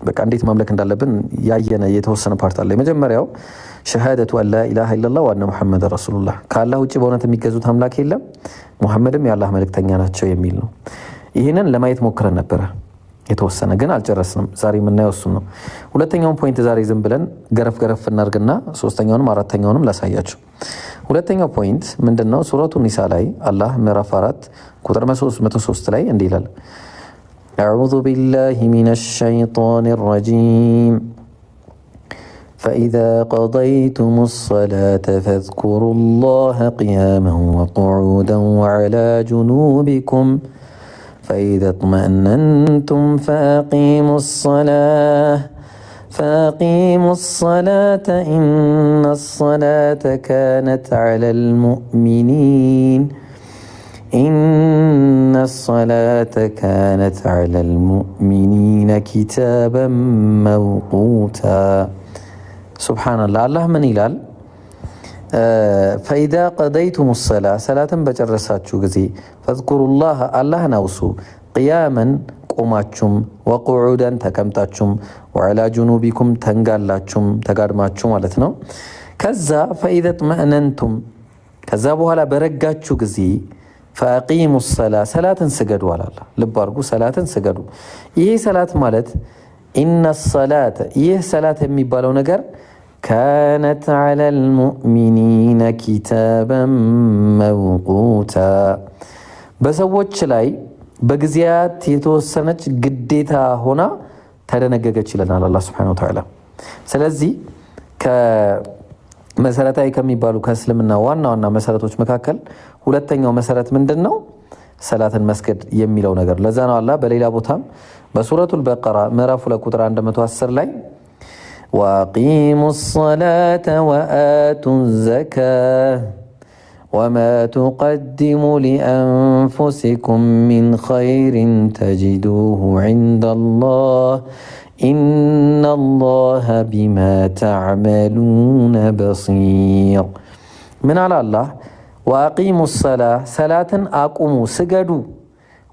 በቃ እንዴት ማምለክ እንዳለብን ያየነ የተወሰነ part አለ። የመጀመሪያው شهادة أن لا إله إلا الله وأن محمدا رسول الله፣ ከአላህ ውጭ በእውነት የሚገዙት አምላክ የለም፣ ሙሐመድም የአላህ መልእክተኛ ናቸው የሚል ነው። ይህንን ለማየት ሞክረን ነበረ የተወሰነ ግን አልጨረስንም። ዛሬ የምናየው እሱን ነው። ሁለተኛውን point ዛሬ ዝም ብለን ገረፍ ገረፍ እናርግና ሶስተኛውንም አራተኛውንም ላሳያችሁ። ሁለተኛው point ምንድን ነው? ሱረቱ ኒሳ ላይ አላህ ምዕራፍ 4 ቁጥር 103 ላይ እንዲህ ይላል፣ أعوذ بالله من الشيطان الرجيم فإذا قضيتم الصلاة فاذكروا الله قياما وقعودا وعلى جنوبكم فإذا اطمأننتم فأقيموا الصلاة إن الصلاة كانت على المؤمنين إن الصلاة كانت على المؤمنين كتابا موقوتا። سبحان الله። አላህ ምን ይላል? فإذا قضيتم الصلاة ሰላትን በጨረሳችሁ ጊዜ فاذكروا الله አላህን አውሱ፣ قياما ቆማችሁም፣ وقعودا ተቀምጣችሁም፣ وعلى جنوبكم ተንጋላችሁም ተጋድማችሁ ማለት ነው። ከዛ فإذا اطمأننتم ከዛ በኋላ በረጋችሁ ጊዜ فأقيموا الصلاة ሰላትን ስገዱ አለ። ልብ አድርጉ፣ ሰላትን ስገዱ። ይሄ ሰላት ማለት إن الصلاة ይህ ሰላት የሚባለው ነገር كانت على المؤمنين كتابا موقوتا በሰዎች ላይ በጊዜያት የተወሰነች ግዴታ ሆና ተደነገገች ይለናል አላህ سبحانه وتعالى። ስለዚህ ከመሰረታዊ ከሚባሉ ከእስልምና ዋና ዋና መሰረቶች መካከል ሁለተኛው መሰረት ምንድን ነው? ሰላትን መስገድ የሚለው ነገር። ለዛ ነው አላህ በሌላ ቦታም በሱረቱል በቀራ ምዕራፍ 2 ቁጥር 110 ላይ وأقيموا الصلاة وآتوا الزكاة وما تقدموا لأنفسكم من خير تجدوه عند الله إن الله بما تعملون بصير። ምን አለ አላህ? وأقيموا الصلاة ሰላትን አቁሙ ስገዱ፣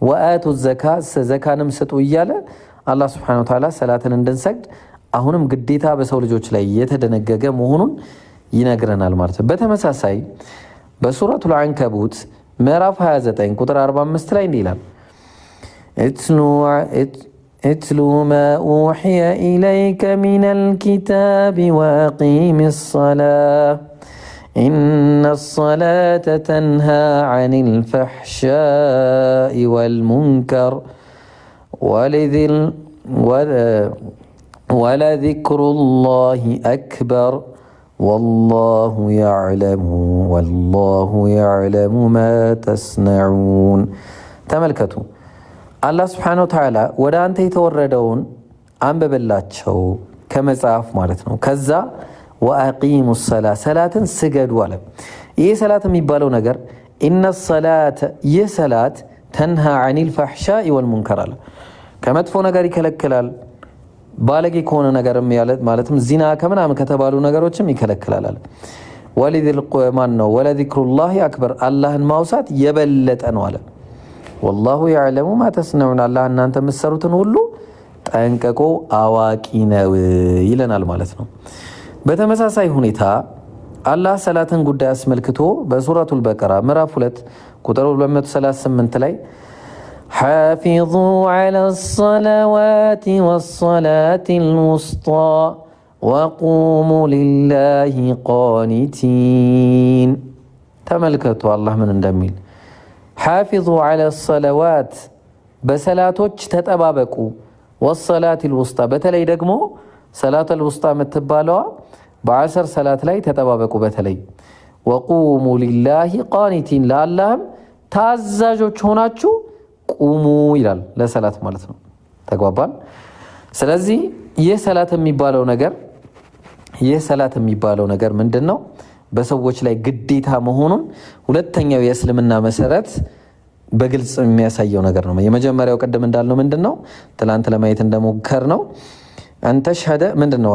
وآتوا الزكاة ዘካንም ስጡ እያለ አላህ سبحانه وتعالى ሰላትን እንድንሰግድ አሁንም ግዴታ በሰው ልጆች ላይ የተደነገገ መሆኑን ይነግረናል ማለት ነው። በተመሳሳይ በሱረቱል አንከቡት ምዕራፍ 29 ቁጥር 45 ላይ እንዲህ ይላል፣ اتل ما أوحي إليك من الكتاب وأقم الصلاة إن الصلاة تنهى عن الفحشاء والمنكر ولذكر الله أكبر والله يعلم ما تصنعون። ተመልከቱ፣ አላህ سبحانه وتعالى ወደ አንተ የተወረደውን አንብብላቸው ከመጽሐፍ ማለት ነው። ከዛ وأقيموا الصلاة ሰላትን ስገዱ አለ። ይህ ሰላት የሚባለው ነገር إن الصلاة ይህ ሰላት تنهى عن الفحشاء والمنكر አለ። ከመጥፎ ነገር ይከለክላል። ባለጌ ከሆነ ነገርም ማለትም ዚና ከምናምን ከተባሉ ነገሮችም ይከለክላል አለ። ማን ነው ولذكر الله أكبر አላህን ማውሳት የበለጠ ነው አለ። والله يعلم ما تصنعون አላህ እናንተ የምትሰሩትን ሁሉ ጠንቅቆ አዋቂ ነው ይለናል ማለት ነው። በተመሳሳይ ሁኔታ አላህ ሰላትን ጉዳይ አስመልክቶ በሱረቱል በቀራ ምዕራፍ 2 ቁጥር 238 ላይ حافظوا على الصلوات والصلاة الوسطى وقوموا لله قانتين። ተመልከቱ አላህ ምን እንደሚል፣ حافظوا على الصلوات በሰላቶች ተጠባበቁ፣ والصلاة الوسطى በተለይ ደግሞ صلاة الوسطى የምትባለዋ በዓሰር ሰላት ላይ ተጠባበቁ። በተለይ وقوموا لله قانتين ለአላህም ታዛዦች ሆናችሁ ቁሙ ይላል። ለሰላት ማለት ነው። ተግባባን። ስለዚህ ይህ ሰላት የሚባለው ነገር ምንድን ነው? በሰዎች ላይ ግዴታ መሆኑን ሁለተኛው የእስልምና መሰረት በግልጽ የሚያሳየው ነገር ነው። የመጀመሪያው ቅድም እንዳልነው ምንድን ነው? ትላንት ለማየት እንደሞከርነው أن تشهد ምንድን ነው?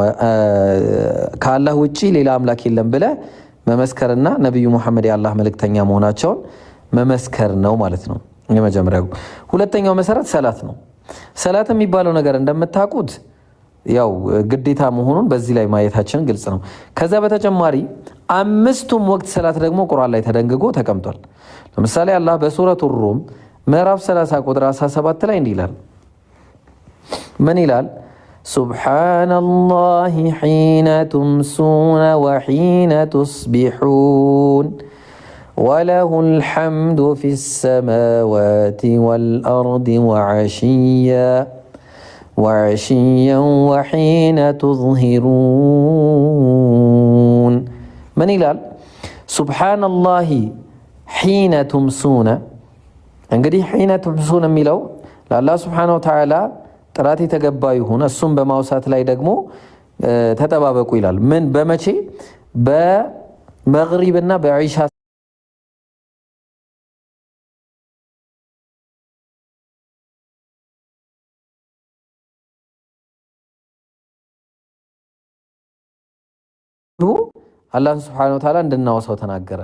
ከአላህ ውጪ ሌላ አምላክ የለም ብለህ መመስከርና ነቢዩ ሙሐመድ የአላህ መልእክተኛ መሆናቸውን መመስከር ነው ማለት ነው። የመጀመሪያው። ሁለተኛው መሰረት ሰላት ነው። ሰላት የሚባለው ነገር እንደምታውቁት ያው ግዴታ መሆኑን በዚህ ላይ ማየታችን ግልጽ ነው። ከዛ በተጨማሪ አምስቱም ወቅት ሰላት ደግሞ ቁርአን ላይ ተደንግጎ ተቀምጧል። ለምሳሌ አላህ በሱረቱ ሩም ምዕራፍ 30 ቁጥር 17 ላይ እንዲህ ይላል። ምን ይላል? سبحان الله حين تمسون وحين تصبحون وله الحمد في السماوات والأرض وعشيا وحين تظهرون። ምን ይላል? سبحان الله حين تمسون። እንግዲህ حين تمسون የሚለው ለአላህ سبحانه وتعالى ጥራት የተገባ ይሁን፣ እሱም በማውሳት ላይ ደግሞ ተጠባበቁ ይላል። ምን በመቼ? በመግሪብና በዒሻ አላህን سبحانه وتعالى እንድናወሳው ተናገረ፣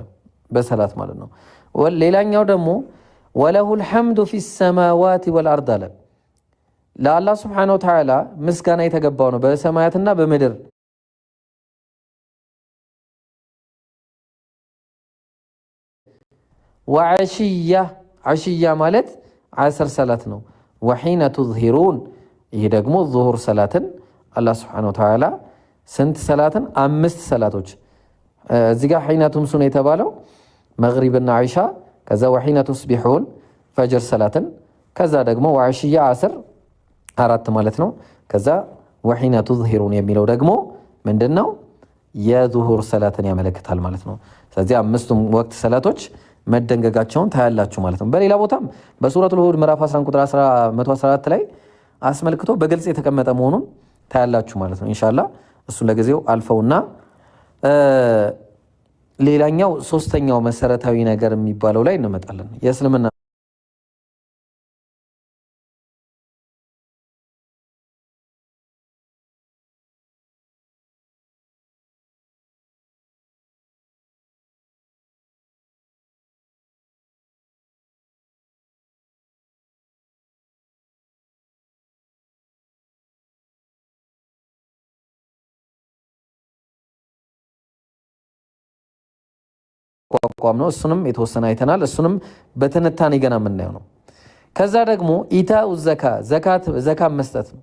በሰላት ማለት ነው። ሌላኛው ደግሞ وله الحمد في السماوات والأرض አለ። ለአላህ سبحانه وتعالى ምስጋና የተገባው ነው በሰማያትና በምድር። وعشيا፣ عشيا ማለት ዓስር ሰላት ነው። وحين تظهرون፣ ይህ ደግሞ ዙሁር ሰላትን አላህ سبحانه وتعالى ስንት ሰላትን? አምስት ሰላቶች። እዚህ ጋር حين تمسون የተባለው መግሪብና ዒሻ፣ ከዛ وحين تصبحون ፈጅር ሰላትን፣ ከዛ ደግሞ وعشيا ዓስር አራት ማለት ነው። ከዛ وحين تظهرون የሚለው ደግሞ ምንድን ነው? የዙሁር ሰላትን ያመለክታል ማለት ነው። ስለዚህ አምስቱም ወቅት ሰላቶች መደንገጋቸውን ታያላችሁ ማለት ነው። በሌላ ቦታም በሱረቱል ሁድ ምዕራፍ 11 ቁጥር 114 ላይ አስመልክቶ በግልጽ የተቀመጠ መሆኑን ታያላችሁ ማለት ነው። ኢንሻአላህ እሱን ለጊዜው አልፈውና ሌላኛው ሶስተኛው መሰረታዊ ነገር የሚባለው ላይ እንመጣለን። የእስልምና ቋቋም ነው። እሱንም የተወሰነ አይተናል። እሱንም በትንታኔ ገና የምናየው ነው። ከዛ ደግሞ إيتاء الزكاة፣ ዘካ መስጠት ነው።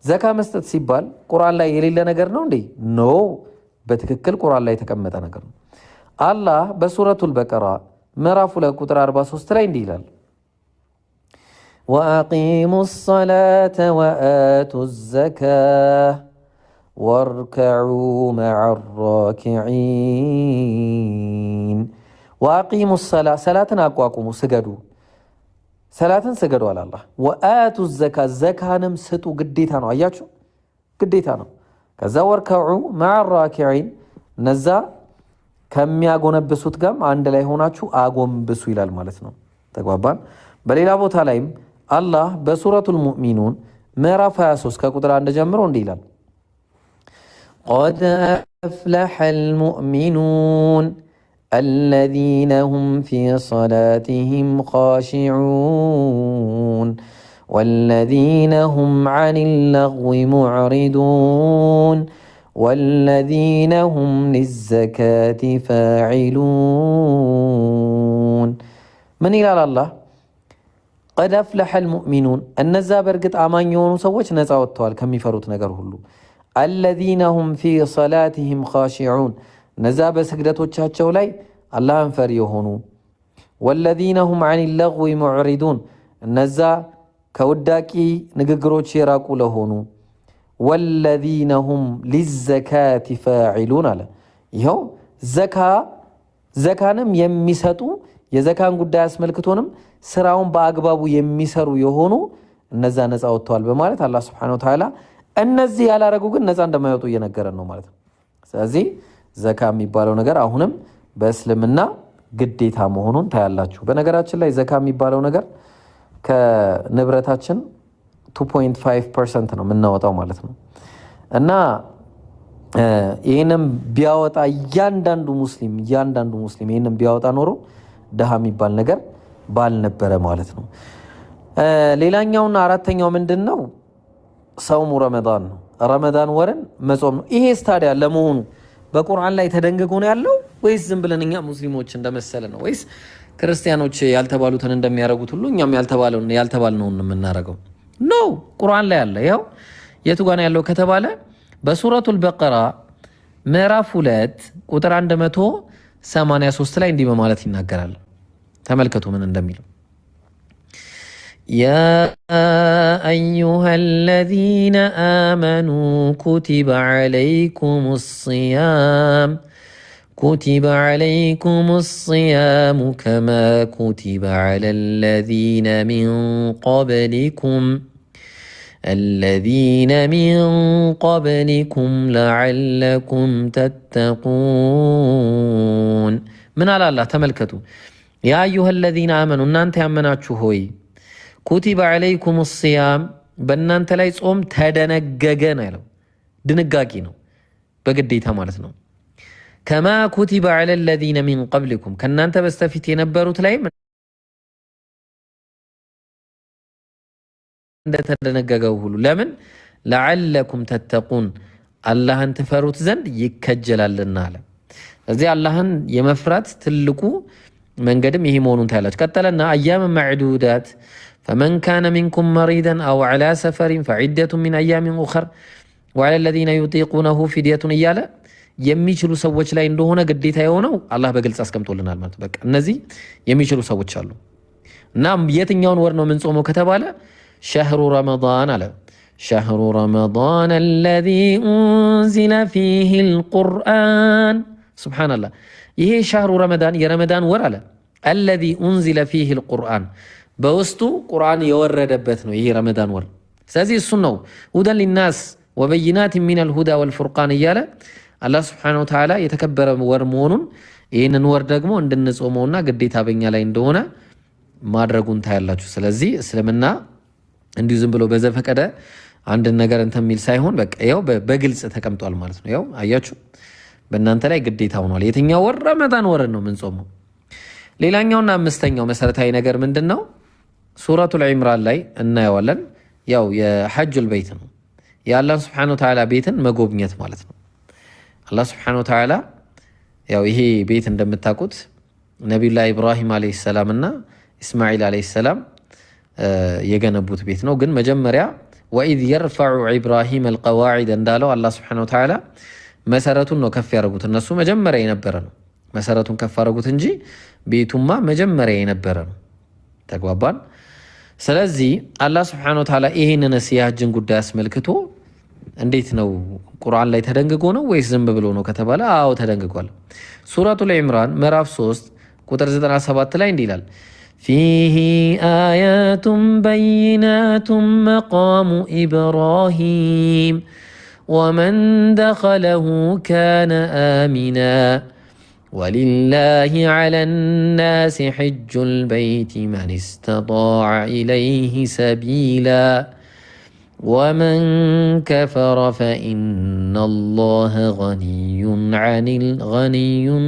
ዘካ መስጠት ሲባል ቁርአን ላይ የሌለ ነገር ነው እንዴ? No፣ በትክክል ቁርአን ላይ የተቀመጠ ነገር ነው። አላህ በሱረቱል በቀራ ምዕራፍ 2 ቁጥር 43 ላይ እንዲህ ይላል፣ وأقيموا الصلاة وآتوا الزكاة واركعوا مع الراكعين። وأقيموا الصلاة ሰላትን አቋቁሙ ስገዱ፣ ሰላትን ስገዱ አለ አላህ። وآتوا الزكاة ዘካንም ስጡ፣ ግዴታ ነው። አያችሁ፣ ግዴታ ነው። ከዛ واركعوا مع الراكعين እነዛ ከሚያጎነብሱት ጋርም አንድ ላይ ሆናችሁ አጎንብሱ ይላል ማለት ነው። ተግባባን። በሌላ ቦታ ላይም አላህ በሱረቱል ሙእሚኑን ምዕራፍ 23 ከቁጥር 1 ጀምሮ እንዲህ ይላል፣ قد أفلح المؤمنون الذين هم في صلاتهم خاشعون والذين هم عن اللغو معرضون والذين هم للزكاة فاعلون። ምን ይላል አላህ? قد أفلح المؤمنون፣ እነዛ በእርግጥ አማኝ የሆኑ ሰዎች ነፃ ወጥተዋል ከሚፈሩት ነገር ሁሉ። الذين هم في صلاتهم خاشعون፣ እነዛ በስግደቶቻቸው ላይ አላህን ፈሪ የሆኑ። والذين هم عن اللغو معرضون፣ እነዛ ከውዳቂ ንግግሮች የራቁ ለሆኑ። والذين هم للزكاة فاعلون አለ። ይኸው ዘካ ዘካንም የሚሰጡ የዘካን ጉዳይ አስመልክቶንም ስራውን በአግባቡ የሚሰሩ የሆኑ እነዛ ነፃ ወጥተዋል በማለት አላህ سبحانه وتعالى እነዚህ ያላረጉ ግን ነፃ እንደማይወጡ እየነገረን ነው ማለት ነው። ስለዚህ ዘካ የሚባለው ነገር አሁንም በእስልምና ግዴታ መሆኑን ታያላችሁ። በነገራችን ላይ ዘካ የሚባለው ነገር ከንብረታችን 2.5% ነው የምናወጣው ማለት ነው። እና ይህንም ቢያወጣ እያንዳንዱ ሙስሊም ይህንም ቢያወጣ ኖሮ ድሃ የሚባል ነገር ባልነበረ ማለት ነው። ሌላኛውና አራተኛው ምንድን ነው? صوم رمضان ነው። ረመዳን ወርን መጾም ነው። ይሄስ ታዲያ ለመሆኑ በቁርአን ላይ ተደንግጎ ነው ያለው ወይስ ዝም ብለን እኛ ሙስሊሞች እንደመሰለ ነው? ወይስ ክርስቲያኖች ያልተባሉትን እንደሚያደርጉት ሁሉ እኛም ያልተባልነውን የምናደርገው? No፣ ቁርአን ላይ አለ። ያው የቱ ጋር ነው ያለው ከተባለ በሱረቱል በቀራ ምዕራፍ 2 ቁጥር 183 ላይ እንዲህ በማለት ይናገራል። ተመልከቱ ምን እንደሚለው። يا أيها الذين آمنوا كتب عليكم الصيام كما كتب على الذين من قبلكم لعلكم تتقون። ምን አለ አላህ? ተመልከቱ። يا أيها الذين آمنوا፣ እናንተ ያመናችሁ ሆይ፣ كتب عليكم الصيام፣ በእናንተ ላይ ጾም ተደነገገ ነው ያለው። ድንጋጌ ነው፣ በግዴታ ማለት ነው። كما كتب على الذين من قبلكم፣ ከእናንተ በስተፊት የነበሩት ላይም እንደተደነገገው ሁሉ። ለምን? لعلكم تتقون፣ አላህን ትፈሩት ዘንድ ይከጀላልና አለ። እዚህ አላህን የመፍራት ትልቁ መንገድም ይሄ መሆኑን ታያላችሁ። ቀጠለና أياما معدودات فمن كان منكم مريضا أو على سفر فعدة من أيام أخر وعلى الذين يطيقونه فدية እያለ የሚችሉ ሰዎች ላይ እንደሆነ ግዴታ የሆነው አላህ በግልጽ አስቀምጦልናል ማለት። በቃ እነዚህ የሚችሉ ሰዎች አሉ። እና የትኛውን ወር ነው የምንጾመው ከተባለ شهر رمضان አለ። شهر رمضان الذي أنزل فيه القرآن። سبحان الله። ይሄ شهر رمضان፣ የረመዳን ወር አለ፣ الذي أنزل فيه القرآن፣ በውስጡ ቁርአን የወረደበት ነው ይሄ ረመዳን ወር። ስለዚህ እሱን ነው هدى للناس وبينات من الهدى والفرقان እያለ አላህ سبحانه وتعالى የተከበረ ወር መሆኑን፣ ይህንን ወር ደግሞ እንድንጾመውና ግዴታ በኛ ላይ እንደሆነ ማድረጉን ታያላችሁ። ስለዚህ እስልምና እንዲሁ ዝም ብሎ በዘፈቀደ አንድን ነገር እንትን የሚል ሳይሆን በቃ ያው በግልጽ ተቀምጧል ማለት ነው። ያው አያችሁ፣ በእናንተ ላይ ግዴታ ሆኗል። የትኛው ወር? ረመዳን ወርን ነው የምንጾመው። ሌላኛውና አምስተኛው መሰረታዊ ነገር ምንድን ነው? ሱረቱል ዒምራን ላይ እናየዋለን። ያው የሐጁል በይት ነው፣ የአላህ سبحانه وتعالى ቤትን መጎብኘት ማለት ነው። አላህ سبحانه وتعالى ያው ይሄ ቤት እንደምታውቁት ነቢዩላህ ኢብራሂም عليه السلام እና ኢስማዒል عليه السلام የገነቡት ቤት ነው። ግን መጀመሪያ وإذ يرفع إبراهيم القواعد እንዳለው አላህ سبحانه وتعالى መሰረቱን ነው ከፍ ያደረጉት። እነሱ መጀመሪያ የነበረ ነው። መሰረቱን ከፍ ያደረጉት እንጂ ቤቱማ መጀመሪያ የነበረ ነው። ተግባባን። ስለዚህ አላህ سبحانه وتعالى ይህንንስ የሀጅን ጉዳይ አስመልክቶ እንዴት ነው? ቁርአን ላይ ተደንግጎ ነው ወይስ ዝም ብሎ ነው ከተባለ፣ አዎ ተደንግጓል። ሱረቱል ዒምራን ምዕራፍ 3 ቁጥር 97 ላይ እንዲህ ይላል፣ فيه آيات بينات مقام إبراهيم ومن دخله كان آمنا ولله على الناس حج البيت من استطاع إليه سبيلا ومن كفر فإن الله غني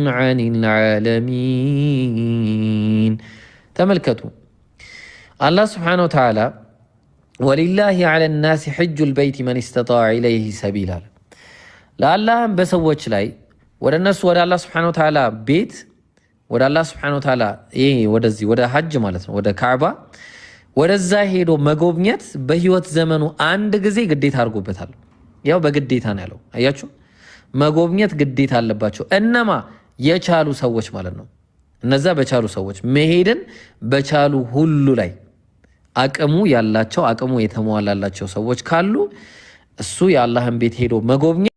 عن العالمين። ተመልከቱ፣ አላህ سبحانه وتعالى ولله على الناس حج البيت من استطاع إليه سبيلا አለ። ለአላህም በሰዎች ላይ ወደ እነሱ ወደ አላህ سبحانه وتعالى ቤት፣ ወደ አላህ سبحانه وتعالى ይሄ ወደዚህ ወደ ሐጅ ማለት ነው፣ ወደ ካዕባ ወደዛ ሄዶ መጎብኘት በህይወት ዘመኑ አንድ ጊዜ ግዴታ አድርጎበታል። ያው በግዴታ ነው ያለው። አያችሁ፣ መጎብኘት ግዴታ አለባቸው። እነማ? የቻሉ ሰዎች ማለት ነው። እነዛ በቻሉ ሰዎች፣ መሄድን በቻሉ ሁሉ ላይ፣ አቅሙ ያላቸው፣ አቅሙ የተሟላላቸው ሰዎች ካሉ እሱ የአላህን ቤት ሄዶ መጎብኘት